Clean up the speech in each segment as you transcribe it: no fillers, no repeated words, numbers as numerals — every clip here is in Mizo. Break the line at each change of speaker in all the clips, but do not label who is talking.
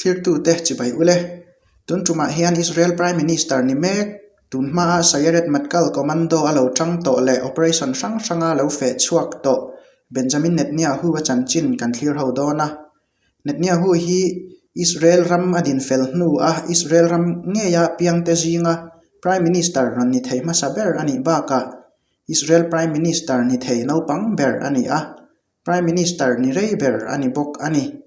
Thlirtute chibai ule. Tun tumah hian Israel Prime Minister ni mek, tun hmaa Sayeret Matkal Commando a lo tang tawh leh operation hrang hranga lo feh chhuak tawh Benjamin Netanyahu a chanchin kan thlir ho dawn a. Netanyahu hi Israel ram a dinfel hnu a Israel ram ngeia piangte zinga Prime Minister rawn ni thei hmasa ber a nih bakah Israel Prime Minister ni thei naupang ber a ni a. Prime Minister ni rei ber a ni bawk a ni.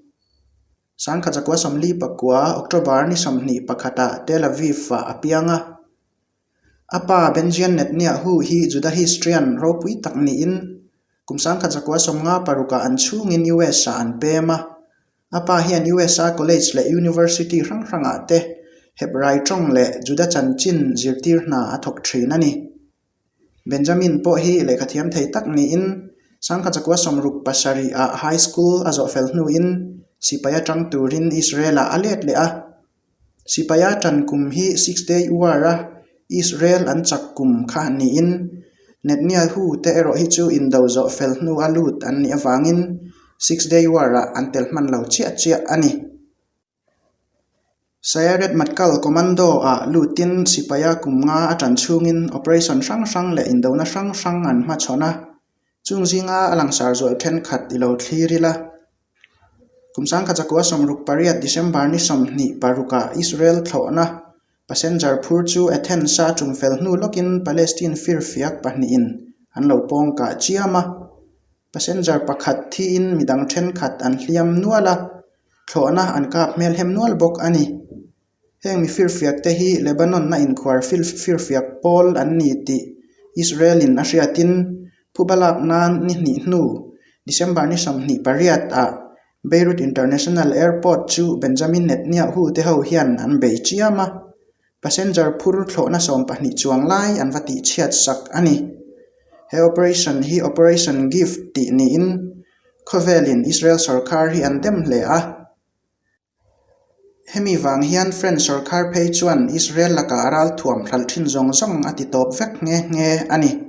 Sangkhat zakua 49, October ni 21ah Tel Aviv-ah a piang a. A pa Benzion Netanyahu hi Judahistrian ropui tak niin kum 1956ah an chhungin US-ah an pem a. A pa hian USA college leh university hrang hrangah te Hebrai tawng leh Juda chanchin zirtir hna a thawk thin a ni. Benjamin pawh hi lehkha thiam thei tak niin Sangkhat zakua 67 ah high school a zawh fel hnuin sipai atang turin Israel ah a let leh a. Sipai a tan kum hi Six Day War a Israel an chak kum kha niin Netanyahu te erawh hi chu indo zawh fel hnu a lut an nih avangin Six Day War ah an tel hman lo chiah chiah a ni. Sayeret Matkal Commando-ah lutin sipaia kum nga a tan chhungin operation hrang hrang leh indona hrang hrang an hmachhawn a, chung zinga a langsar zual thenkhat i lo thlir ila. Kum 1968 December ni 26ah Israel thlawhna passenger phur chu Athens-a tumfel hnu lawkin Palestine firfiak pahnihin an lo pawng kah chiam a, passenger pakhat thiin midang thenkhat an hliam nual a. Thlawhna an kap hmel hem nual bawk a ni. Heng mi firfiak te hi Lebanon a inkhuar firfiak pawl an ni tih Israel in a hriatin phuba lak nan ni hnih hnu December ni 28 ah Beirut International Airport chu Benjamin Netanyahu te ho hian an bei chiam a, passenger phur thlawhna 12 chuang lai an va tihchhiat sak a ni. He operation hi Operation Gift tih niin Khawvelin Israel sorkar hi an dem hle a. Hemi vang hian French sorkar phei chuan Israel lakah ralthuam hralh thin zawng zawng a ti tawp vek nghe nghe a ni.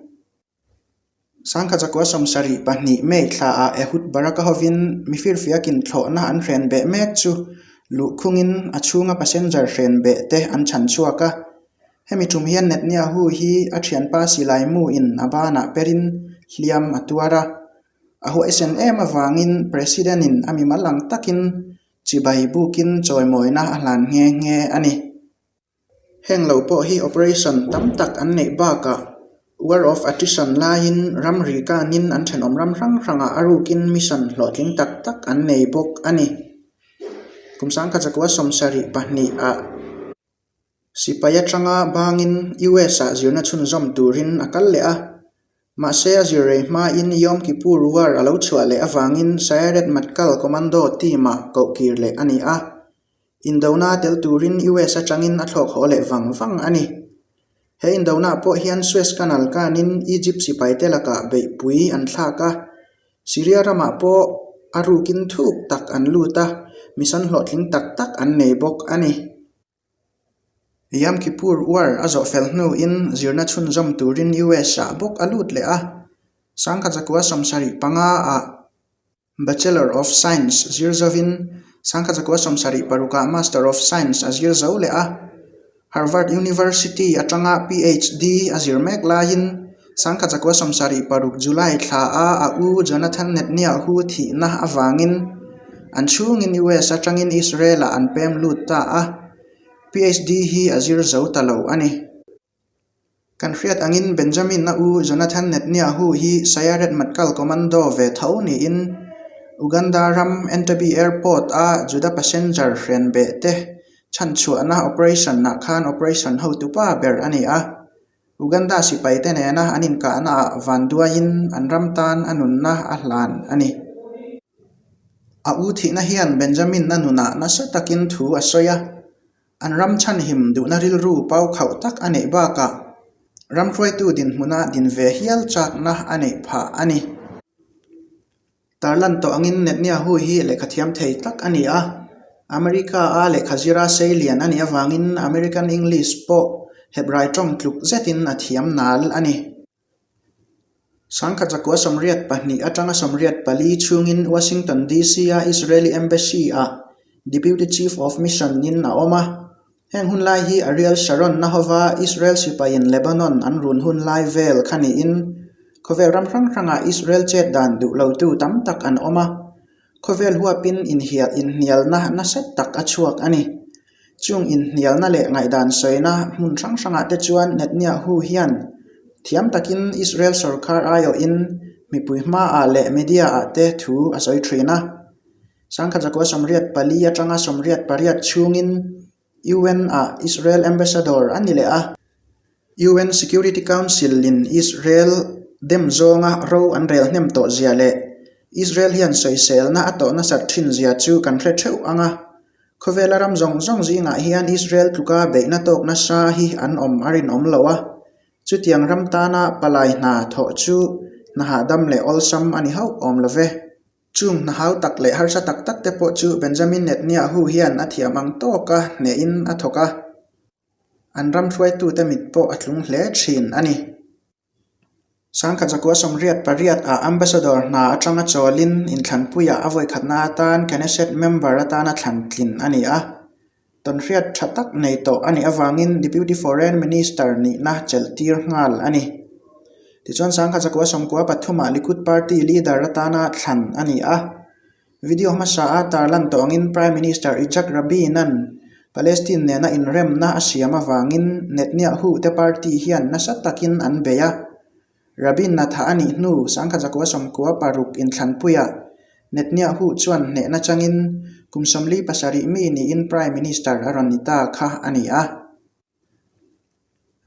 1972 May thlaah Ehud Barak-a hovin mi firfiakin thlawhna an hren beh mek chu luhkhungin a chhunga passenger hren beh te an chhan chhuak a. Hemi tum hian Netanyahu hi a thianpa silai muin a banah perin hliam a tuar a. A huaisen em avangin President-in a mimal ang takin chibai bukin chawimawina a hlan nghe nghe a ni. Heng lo pawh hi operation tam tak an neih bakah War of Attrition laiin ramri kanin an thenawm ram hrang hrangah a rukin mission hlawhtling tak tak an nei bawk a ni. Kum 1972 ah. Sipai atanga bangin US-ah zirna chhunzawm turin a kal leh a, mahse a zir rei hmain Yom Kippur War a lo chhuah leh avangin Sayeret Matkal Commando team-ah kohkir leh a ni a, indona tel turin US atangin a thlawk haw leh vang vang a ni. He indonaah pawh hian Suez Canal kanin Egypt sipaite lakah beihpui an thlak a, Syria ramah pawh a rukin thuk tak an lut a, mission hlawhtling tak tak an nei bawk a ni. Yom Kippur War a zawh fel hnuin zirna chhunzawm turin US-ah bawk a lut leh a, 1975-ah Bachelor of Science zir zovin 1976-ah Master of Science a zir zo leh a. Harvard University atanga PhD a zir mek laiin 1976 July thla a a u Jonathan Netanyahu thihna avangin an chhungin US atangin Israel-ah an pem lut ta a, PhD hi a zir zo ta lo a ni. Kan hriat angin Benjamin-a u Jonathan Netanyahu hi Sayeret Matkal Commando ve tho niin Uganda ram Entebbe Airport-a Juda passenger hren beh te chhanchhuahna operation-ah khan operation hotupa ber a ni a. Uganda sipaite nena an inkahnaah vanduaiin an ram tan a nunna a hlan a ni. A u thihna hian Benjamin-a nunah nasa takin thu a sawi a, an ram chhanhim duhna rilru pau khauh tak a neih bakah ram hruaitu dinhmuna din ve hial chakna a neih phah a ni. Tarlan tawh angin Netanyahu hi lehkha thiam thei tak a ni a, America-a lehkha zira sei lian a nih avangin American English pawh Hebrai tawng tluk zetin a thiam nal a ni. 1982 atanga 84 chhungin Washington DC-a Israeli Embassy-ah. Deputy Chief of Mission in a awm a. Heng hun lai hi Ariel Sharon na hova Israel sipaiin Lebanon an run hun lai vel kha niin khawvel ram hrang hrangah Israel chet dan duh lotu tam tak an awm a, khawvel huapin inhial inhnialna nasa tak a chhuak a ni. Chung inhnialna leh ngaihdan sawina hmun hrang hrangah te chuan Netanyahu hian thiam takin Israel sorkar aiawhin mipui hmaah leh media-ah te thu a sawi thin a. Sangkhat zakua 84 atanga 88 chhungin UN-ah Israel ambassador a ni leh a. UN Security Council-in Israel dem zawnga ro an rel hnem tawh zia leh Israel hian sawiselna a tawh nasat thin zia chu kan hre theuh ang a. Khawvela ram zawng zawng zingah hian Israel tluka beihna tawk nasa hi an awm a rinawm lo a, chutiang ram tana palai hna thawh chu hna hahdam leh awlsam a ni hauh awm lo ve. Chung hna hau tak leh harsa tak tak te pawh chu Benjamin Netanyahu hian a thiam ang tawka hnehin a thawk a, an ram hruaitute mit pawh a tlung hle thin a ni. Sangkhat zakua 88 ah Ambassador hna atanga chawlin inthlanpuiah a vawikhatna atan Knesset member atana thlan tlin a ni a. Tawnhriat tha tak nei tawh a nih avangin Deputy Foreign Minister nihna chelh tir nghal a ni. Tichuan Sangkhat zakua 93 ah Likud Party leader atana thlan a ni a. Video hmasa a tarlan tawh angin Prime Minister Yitzhak Rabin-a'n Palestine nena inremna a siam avangin Netanyahu te party hian nasa takin an bei a. Rabin-a thah a nih hnu Sangkhat zakua 96 inthlanpuiah Netanyahu chuan hnehna changin kum 47 mi niin Prime Minister a rawn ni ta kha a ni a.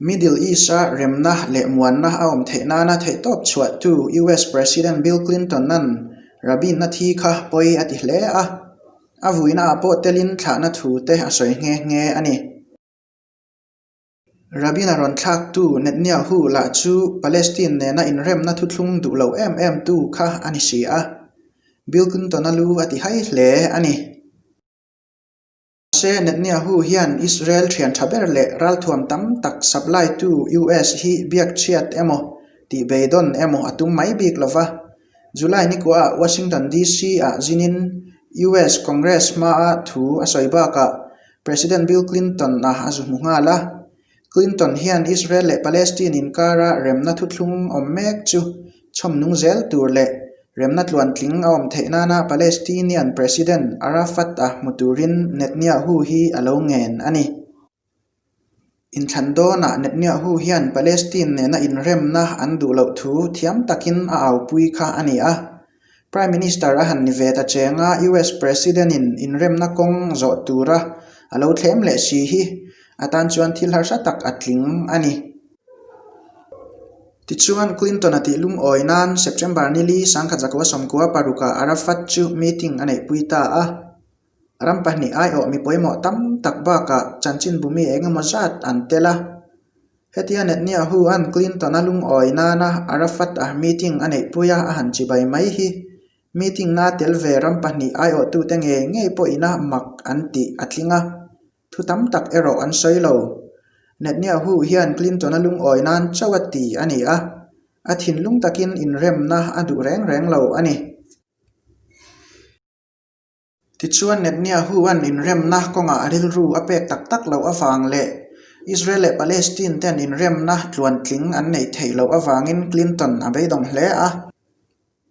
Middle East-a remna leh muanna a awm theih nana theihtawp chhuahtu US President Bill Clinton-a'n Rabin-a thi kha pawi a ti hle a, a vuinaah pawh telin thlahna thu te a sawi nghe nghe a ni. Rabin-a rawn thlaktu Netanyahu lah chu Palestine nena inremna thuthlung duh lo em em tu kha a ni si a, Bill Clinton-a lu a ti hai hle a ni. Mahse, Netanyahu hian Israel thian tha ber leh ralthuam tam tak supply tu US hi biak chhiat emaw tih beidawn emaw a tum mai bik lova. July nikuaah Washington DC ah zinin US Congress hmaa thu a sawi bakah President Bill Clinton a a zu hmu nghal a. Clinton hian Israel leh Palestine inkara remna thuthlung awm mek chu chhawm nung zel tur leh remna tluantling a awm theih nana Palestinian President Arafat-a hmu turin Netanyahu hi a lo ngen a ni. Inthlan dawnah Netanyahu hian Palestine nena inremna an duh loh thu thiam takin a aupui kha a ni a. Prime Minister a han ni ve ta cheng a, US President-in inremna kawng zawh tura a lo thlem leh si hi a tan chuan thil harsa tak a tling a ni. Tichuan, Clinton-a tih lungawi nan September nili sangkhat zakua sawmkua parukah Arafat chu meeting a neihpui ta a. Ram pahnih aiawh mi pawimawh tam tak bakah chanchinbumi eng emaw zat an tel a. Hetia Netanyahu-a'n Clinton-a lungawi nana Arafat-a meeting a neihpui a a han chibai mai hi meeting-na tel ve ram pahnih aiawhtute ngei ngei pawhina mak an tih a tling a, thu tam tak erawh an sawi lo. Netanyahu hian Clinton-a lungawi nan chauh a ti a ni a, a thinlung takin inremna a duh reng reng lo a ni. Tichuan, Netanyahu-a'n inremna kawngah a rilru a pek tak tak loh avang leh Israel leh Palestine ten inremna tluantling an neih theih loh avangin Clinton a beidawng hle a.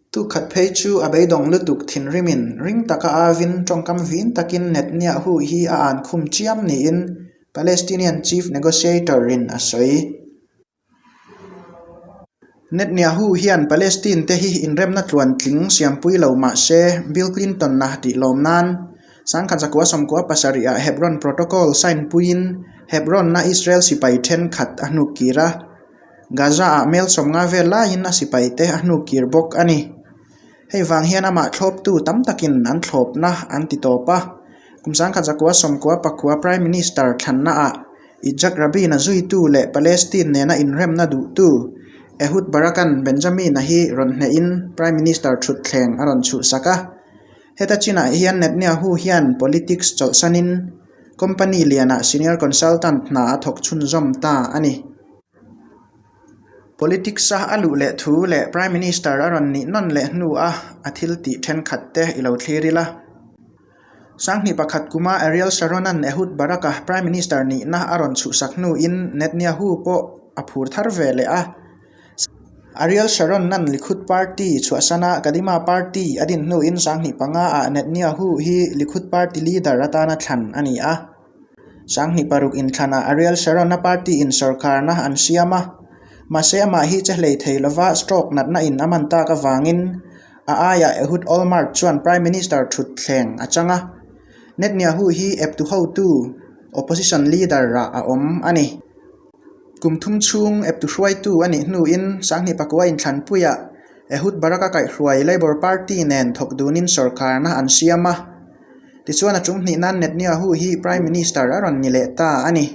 Tukhat phei chu a beidawng lutuk thinrimin ring taka avin tawngkam vin takin Netanyahu hi a ankhum chiam niin Palestinian chief negotiator-in a sawi. Netanyahu hian Palestine te hi inremna tluantling siampui lo mah se, Bill Clinton-a tih lawm nan sangkhat zakua 97 ah Hebron Protocol sign puiin Hebron-a Israel sipai thenkhat a hnuk kir a, Gaza-ah mel 50 vel laiin a sipai te a hnuk kir bawk a ni. Hei vang hian amah thlawptu tam takin an thlawpna an ti tawp a, kum sangkhat zakua 99 Prime Minister thlannaah Yitzhak Rabin-a zuitu leh Palestine nena inremna duhtu Ehud Barak-a'n Benjamin-a hi rawn hnehin Prime Minister thutthleng a rawn chhuhsak a. Heta chinah hian Netanyahu hian politics chawlhsanin company lianah senior consultant hna a thawk chhunzawm ta a ni. Politics-a a luh leh thu leh Prime Minister a rawn nih nawn leh hnua a thil tih thenkhat te i lo thlir ila. Sanghnih pakhat kuma Ariel Sharon-a'n Ehud Barak-a Prime Minister nihna a rawn chhuhsak hnuin Netanyahu pawh a phur thar ve leh a. Ariel Sharon-a'n Likud Party chhuahsana Kadima Party a din hnuin sanghnih panga ah Netanyahu hi Likud Party leader atana thlan a ni a. Sanghnih paruk inthlanah Ariel Sharon-a party-in sorkarna an siam a, mahse amah hi che hlei thei lova stroke natna in a man tak avangin A aiah Ehud Olmert chuan Prime Minister thutthleng a chang a, Netanyahu hi eptu hotu, opposition leader, ah a awm a ni. Kum thum chhung eptu hruaitu a nih hnuin Sanghnih Pakua inthlanpuiah Ehud Barak a kaihhruai Labour Party nen thawk dunin sorkarna an siam a. Tichuan a tum hnih nan Netanyahu hi Prime Minister a rawn ni leh ta a ni.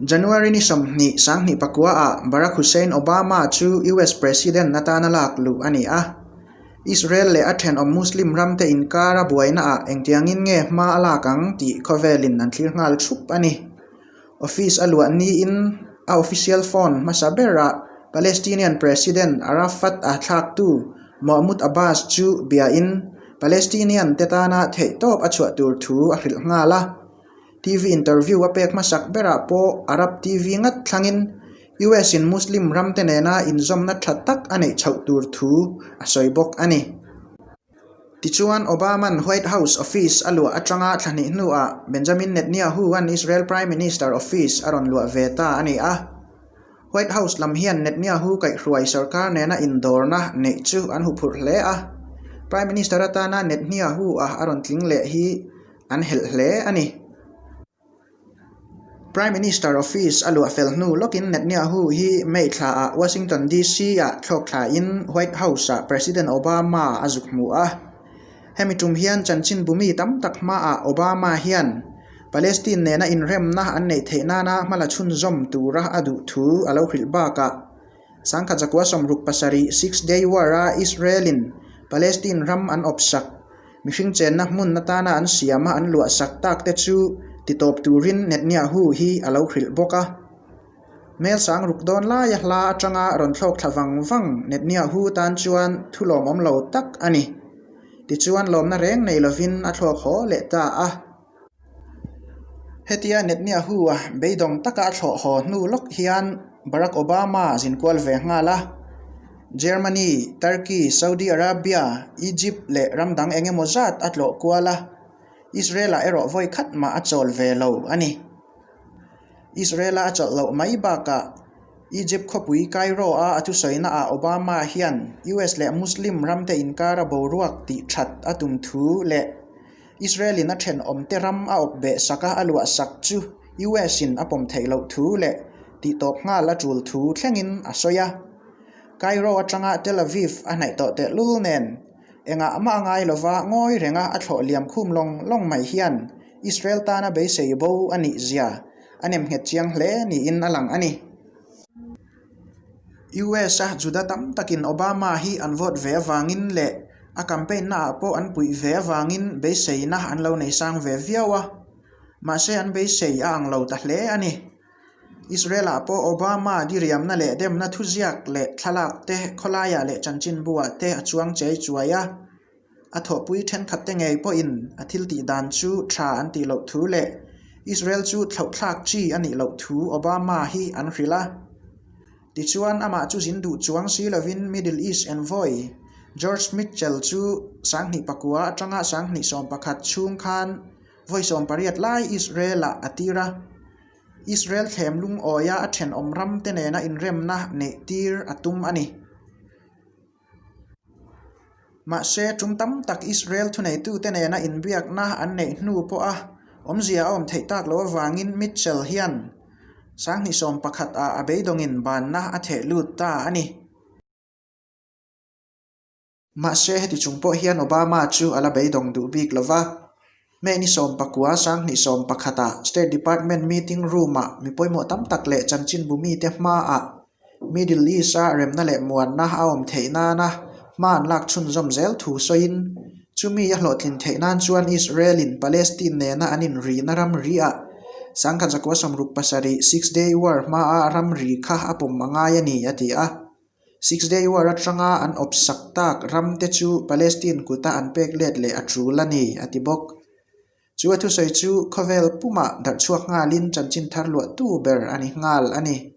January ni 20, 2009 ah Barack Hussein Obama chu US President atana lak luh a ni a. Israel leh a thenawm Muslim ramte inkara buaina ah engtiangin nge hma a lak ang tih khawvelin an thlir nghal thup a ni. Office a luah niin a official phone hmasa berah Palestinian President Arafat-a thlaktu Mahmoud Abbas chu biain Palestinian te tana theihtawp a chhuah tur thu a hrilh nghal a. TV interview a pek hmasak berah pawh Arab TV ngat thlangin US in Muslim ramte nena inzawmna tha tak a neih chhoh tur thu a sawi bawk a ni. Tichuan, Obama-a'n White House office a luah atanga thla hnih hnuah Benjamin Netanyahu-a'n Israel Prime Minister office a rawn luah ve ta a ni a. White House lam hian Netanyahu kaihhruai sorkar nena indawrna neih chu an huphurh hle a. Prime Minister atana Netanyahu-a a rawn tling leh hi an helh hle a ni. Prime Minister office a luah fel hnu lawkin Netanyahu hi May thlaah Washington DC-ah thlawk thlain White House-ah President Obama a zuk hmu a. Hemi tum hian chanchinbu mi tam tak hmaah Obama hian Palestine nena inremna an neih theih nana hmala chhunzawm tura a duh thu a lo hrilh bakah Sangkhat zakua 67 Six Day War-a Israel-in Palestine ram an awpsak Mihring chenna hmun atana an siama an luah sak tak te chu titawp turin Netanyahu hi a lo hrilh bawk a. Hmel sang ruk dawn laia hla atanga rawn thlawk thla vang vang Netanyahu tan chuan thu lawmawm lo tak a ni. Tichuan lawmna reng nei lovin a thlawk haw leh ta a. Hetia Netanyahu-a beidawng taka a thlawh haw hnu lawk hian Barack Obama a zin kual ve nghal a. Germany, Turkey, Saudi Arabia, Egypt leh ram dang eng emaw zat a tlawh kual a. Israel-ah erawh vawi khat mah a chawl ve lo a ni. Israel-a a chawlh loh mai bakah Egypt khawpui Cairo-a a thusawinaah Obama hian US leh Muslim ramte inkara boruak tih that a tum thu leh Israel-in a thenawmte ram a awp beh sak a, a luah sak chu US-in a pawm theih loh thu leh tihtawp nghal a tul thu thlengin a sawi a. Cairo atanga Tel Aviv a hnaih tawh tehlul nen engah mah a ngai lova ngawi renga a thlawh liam khum lawng lawng mai hian Israel tana beisei bo a nih zia a nem nghet chiang hle niin a lang a ni. US-a Juda tam takin Obama hi an vote ve avangin leh a campaign naah pawh an puih ve avangin beiseina an lo nei sang ve viau a, mahse an beisei a ang lo ta hle a ni. Israel-ah pawh Obama diriamna leh demna thuziak leh thlalak te khawlaiah leh chanchinbuah te a chuang chei chuai a. A thawhpui thenkhatte ngei pawhin a thil tih dan chu tha an tih loh thu leh Israel chu thlauhthlak chi a nih loh thu Obama hi an hrilh a. Tichuan, amah chu zin duh chuang si lovin Middle East envoy George Mitchell chu 2009 atanga 2011 chhung khan vawi 18 lai Israel-ah a tir a. Israel thlem lungawia a thenawm ramte nena inremna neih tir a tum a ni. Mahse, tum tam tak Israel thuneitute nena inbiakna an neih hnu pawha awmzia a awm theih tak loh avangin Mitchell hian 2011 ah a beidawngin banna a theh lut ta a ni. Mahse, heti chung pawh hian Obama chu a la beidawng duh bik lo va. May ni 19, 2011 ah State Department meeting room-ah mi pawimawh tam tak leh chanchinbu mite hmaah Middle East-a remna leh muanna a awm theih nana hma an lak chhunzawm zel thu sawiin, chumi a hlawhtlin theih nan chuan Israel-in Palestine nena an inrihna ramri-ah 1967 Six Day War hmaa ramri kha a pawm a ngai a ni, a ti a. Six Day War atanga an awpsak tak ram te chu Palestine kuta an pek let leh a tul a ni, a ti bawk. Chu a thusawi chu khawvel pumah darhchhuak nghalin chanchin thar luahtu ber a ni nghal a ni.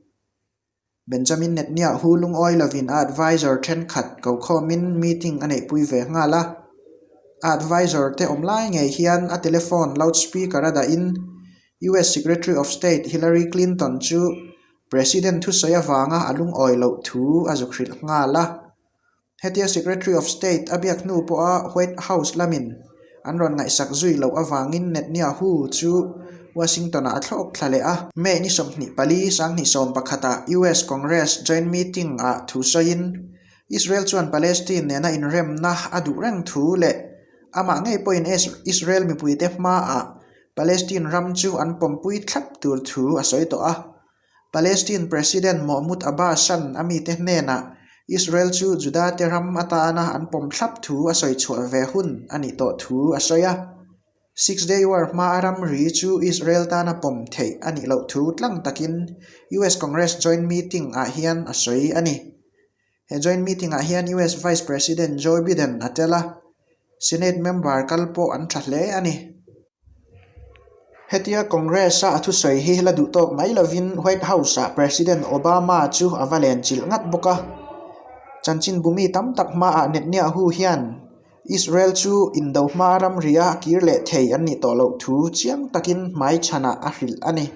Benjamin Netanyahu lungawi lovin a advisor thenkhat kokhawmin meeting a neihpui ve nghal a. A advisor te awm lai ngei hian a telephone loudspeaker a dahin US Secretary of State Hillary Clinton chu President thusawi avanga a lungawi loh thu a zuk hrilh nghal a. Hetia Secretary of State a biak hnu pawha White House lamin an rawn ngaihsak zui loh avangin Netanyahu chu Washington-ah a thlawk thla leh a. May ni 24, 2011-ah US Congress joint meeting-ah thu sawiin Israel chuan Palestine nena inremna a duh reng thu leh amah ngei pawhin Israel mipuite hmaah Palestine ram chu an pawmpui thlap tur thu a sawi tawh a. Palestine President Mahmoud Abbas-a'n a mite hnenah Israel chu Juda-te ram atana an pawm thlap thu a sawi chhuah ve hun a nih tawh thu a sawi a. Six Day War hmaa ramri chu Israel tana pawm theih a nih loh thu tlang takin US Congress joint meeting-ah hian a sawi a ni. He joint meeting-ah hian US Vice President Joe Biden a tel a, Senate member kal pawh an tha hle a ni. Hetia Congress-a a thusawi hi la duh tawk mai lovin White House-ah President Obama chu a va len chilh ngat bawk a. Chanchinbu mi tam tak hmaah Netanyahu hian Israel chu indo hma ramria kir leh thei an nih tawh loh thu chiang takin hmaichhanah a hrilh a ni.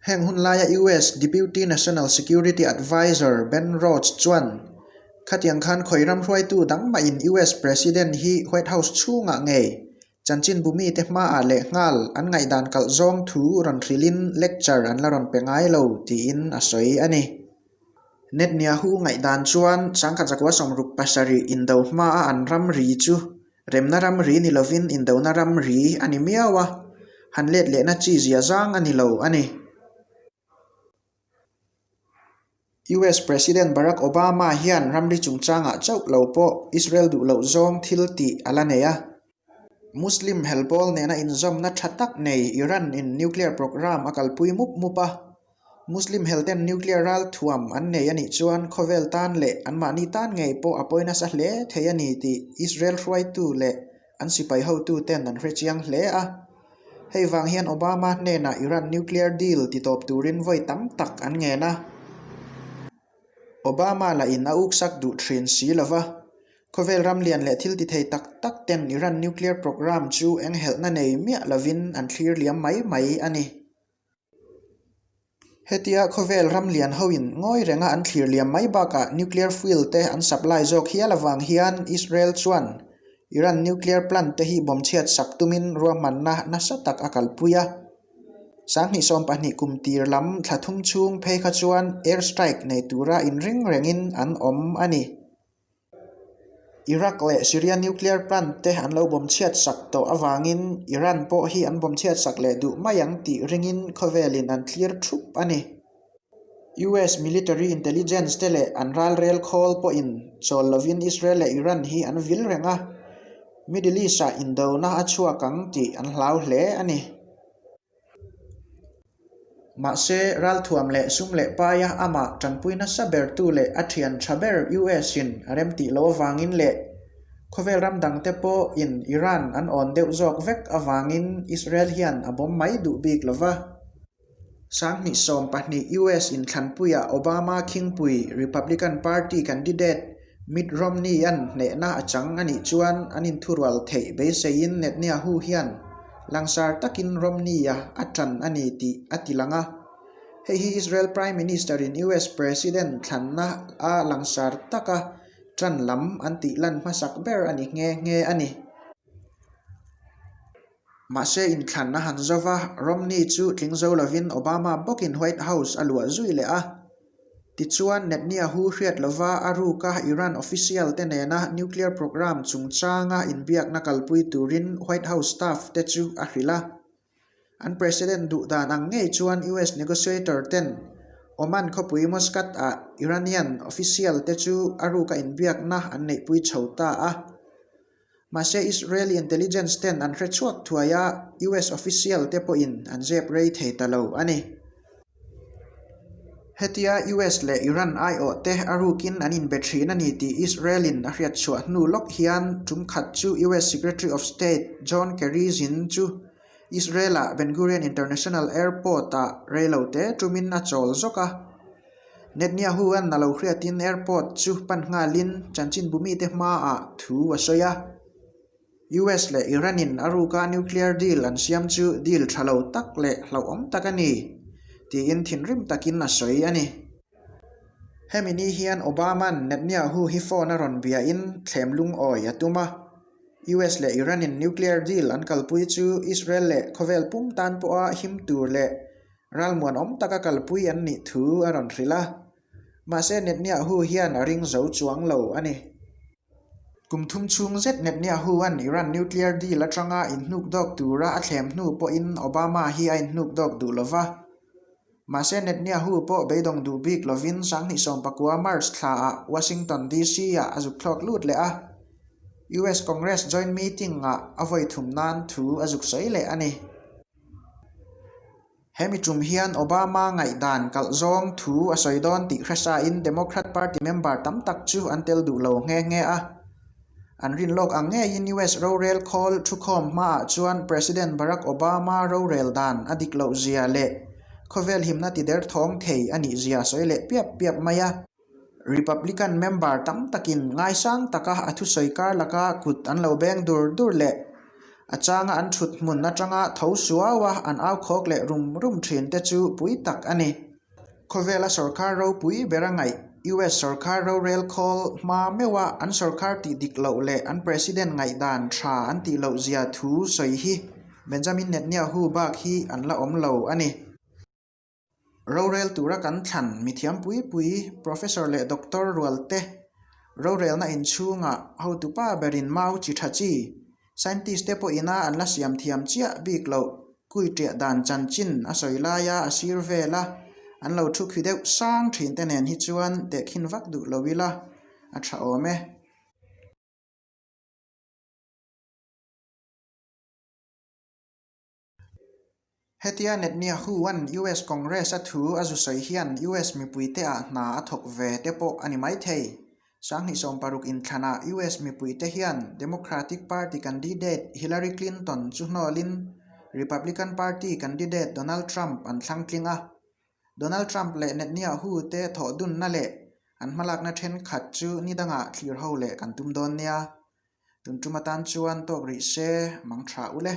Heng hun laia US Deputy National Security Adviser Ben Rhodes chuan, Khatiang khan khawi ram hruaitu dang mahin US President hi White House chhungah ngei chanchinbu mite hmaah lehnghal an ngaihdan kalh zawng thu rawn hrilhin lecture an la rawn pe ngai lo tiin a sawi a ni. Netanyahu ngaihdan chuan 1967 indo hmaa an ramri chu Remna ramri ni lovin indona ramri a ni miau a, han let lehna chi zia zang a ni lo a ni. US President Barack Obama hian ramri chungchangah chauh lo pawh Israel duh loh zawng thil tih a la nei a. Muslim helpawl nena inzawmna tha tak nei Iran in nuclear programme a kalpui mup mup a. Muslim helten nuclear ralthuam an nei a nih chuan khawvel tan leh anmahni tan ngei pawh a pawi nasa hle thei a ni tih Israel hruaitu leh an sipai hotuten an hrechiang hle a. Hei vang hian Obama hnenah Iran nuclear deal titawp turin vawi tam tak an ngen a. Obama lahin a uksak duh thin si lova, khawvel ram lian leh thil tithei tak tak ten Iran nuclear programme chu enghelhna nei miah lovin an thlir liam mai mai a ni. Hetia khawvel ram lian hoin ngawi renga an thlir liam mai bakah nuclear fuel te an supply zawk hial avang hian Israel chuan Iran nuclear plant te hi bomb chhiat sak tumin ruahmanna nasa tak a kalpui a. 2020 kum tir lam thla thum chhung phei kha chuan air strike nei tura inring rengin an awm a ni. Iraq leh Syria nuclear plant te an lo bawm chhiat sak tawh avangin Iran pawh hi an bawm chhiat sak leh duh mai ang tih ringin khawvelin an thlir thup a ni. US military intelligence te leh an ralrel khawl pawhin chawl lovin Israel leh Iran hi an vil reng a, Middle East-ah indona a chhuak ang tih an hlau hle a ni. Mahse, ralthuam leh sum leh paia amah tanpui nasa bertu leh a thian tha ber US-in a remtih loh avangin leh khawvel ram dangte pawhin Iran an awn deuh zawk vek avangin Israel hian a bawm mai duh bik lo va. 2012 US inthlanpuiah Obama khingpui Republican Party candidate Mitt Romney-a'n hnehna a chang a nih chuan an inthurual theih beiseiin Netanyahu hian langsar takin Romney-a a ṭan a ni tih a ti lang a. Hei hi Israel Prime Minister-in US President thlanna a langsar taka ṭan lam an tih lan hmasak ber a ni nghe nghe a ni. Mahse inthlan a han zo va, Romney chu tling zo lovin Obama bawkin White House a luah zui leh a. Tichuan, Netanyahu hriat lova a ruka Iran official te nena nuclear programme chungchanga inbiakna kalpui turin White House staff te chu a hrilh a. An president duh dan ang ngei chuan US negotiator ten Oman khawpui Muscat-ah Iranian official te chu a ruka inbiakna an neihpui chho ta a. Mahse Israeli intelligence ten an hre chhuak thuai a, US official te pawhin an zep rei thei ta lo a ni. Hetia US leh Iran aiawhte a rukin an inbe thin a ni tih Israel-in a hriat chhuah hnu lawk hian tum khat chu US Secretary of State John Kerry zin chu Israel-a Ben Gurion International Airport-ah reilote tumin a chawl zawk a. Netanyahu-a'n a lo hriatin airport chu pan nghalin chanchinbu mite hmaah thu a sawi a. US leh Iran-in a ruka nuclear deal an siam chu deal tha lo tak leh hlauhawm tak a ni, tiin thinrim takin a sawi a ni. Hemi ni hian Obama-a'n Netanyahu hi phone a rawn biain thlem lungawi a tum a. US leh Iran-in nuclear deal an kalpui chu Israel leh khawvel pum tan pawha him tur leh ralmuanawm taka kalpui an nih thu a rawn hrilh a. Mahse Netanyahu hian a ring zo chuang lo a ni. Kum thum chhung zet Netanyahu-a'n Iran nuclear deal atanga inhnuk dawk tura a thlem hnu pawhin Obama hi a inhnuk dawk duh lo va. Mahse Netanyahu pawh beidawng duh bik lovin sanghnih sawmpakua March thlaah Washington DC-ah a zuk thlawk lut leh a. US Congress joint meeting-ah a vawi thum nan thu a zuk sawi leh a ni. Hemi tum hian Obama ngaihdan kalh zawng thu a sawi dawn tih hresain Democrat Party member tam tak chu an tel duh lo nghe nghe a. An rin lawk ang ngeiin US rorel khawl thukhawm hmaah chuan President Barack Obama rorel dan a dik loh zia leh khawvel himna ti derthawng thei a nih zia sawi leh piap piap mai a. Republican member tam takin ngaisang taka a thusawi kar laka kut an lo beng dur dur leh a changa an thut hmun atanga tho suau a an au khawk leh rum rum thin te chu pui tak a ni. Khawvela sawrkar ropui ber a ngaih US sawrkar rorel khawl hma meuha an sawrkar tih dik loh leh an president ngaihdan tha an tih loh zia thu sawi hi Benjamin Netanyahu bak hi an la awm lo a ni. Rorel tura kan thlan mithiam pui pui Professor leh Doctor rual te rorelna inchhungah hotupa berin mau chi tha chi scientist te pawhina an la siam thiam chiah bik loh kui ṭiah dan chanchin a sawi laia a sir vela an lo thu khi deuh sang thin te nen hi chuan tehkhin vak duh lo ila a tha awm e. Hetia Netanyahu-a'n US Congress-a thu a zu sawi hian US mipuite ah hna a thawk ve te pawh a ni maithei. Sanghnih 60 inthlanah US mipuite hian Democratic Party candidate Hillary Clinton chu hnawlin Republican Party candidate Donald Trump an thlang tling a. Donald Trump leh Netanyahu te thawh dunna leh an hmalakna thenkhat chu ni dangah thlir ho leh kan tum dawn nia. Tun tum atan chuan tawk rih se, mang tha u le.